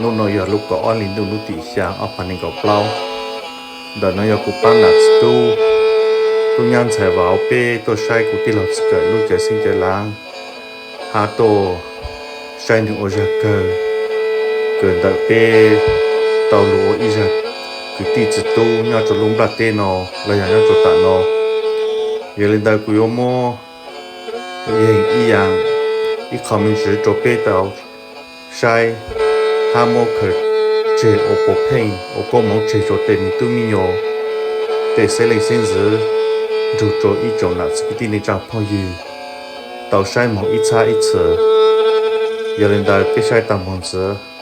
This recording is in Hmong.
Lub no yog lub kaum ob hli ntuj lub tim xya ob phav nees nkaum plaub. Ntawm no yog kuv pab nam txiv tub, tub nyab ntxhais vauv peb tuaj saib kuv tij laug txij nkawm lub cawv xeeb cawv laav, hab tuaj saib nws ua zaj kawg, kawg ntawm peb tau lug ua ib zag kwv tij txiv tub nyob rau lub nplaj teb no los yog nyob rau tam no. Yog li ntawd kuv yuav muab yeeg ib yaam, ib qho me ntsis rau peb tau saib, hab muab khaws tseg ua puav pheej ua koob moov tseg rua tej me tub me nyuam, tej xeeb leej xeeb ntxwv, nrug rua ib tsoom nam txiv kwv tij neej tsaa phooj ywg tau saib moog ib txhab ib txhis. Yog li ntawd peb saib tau moog ntxiv.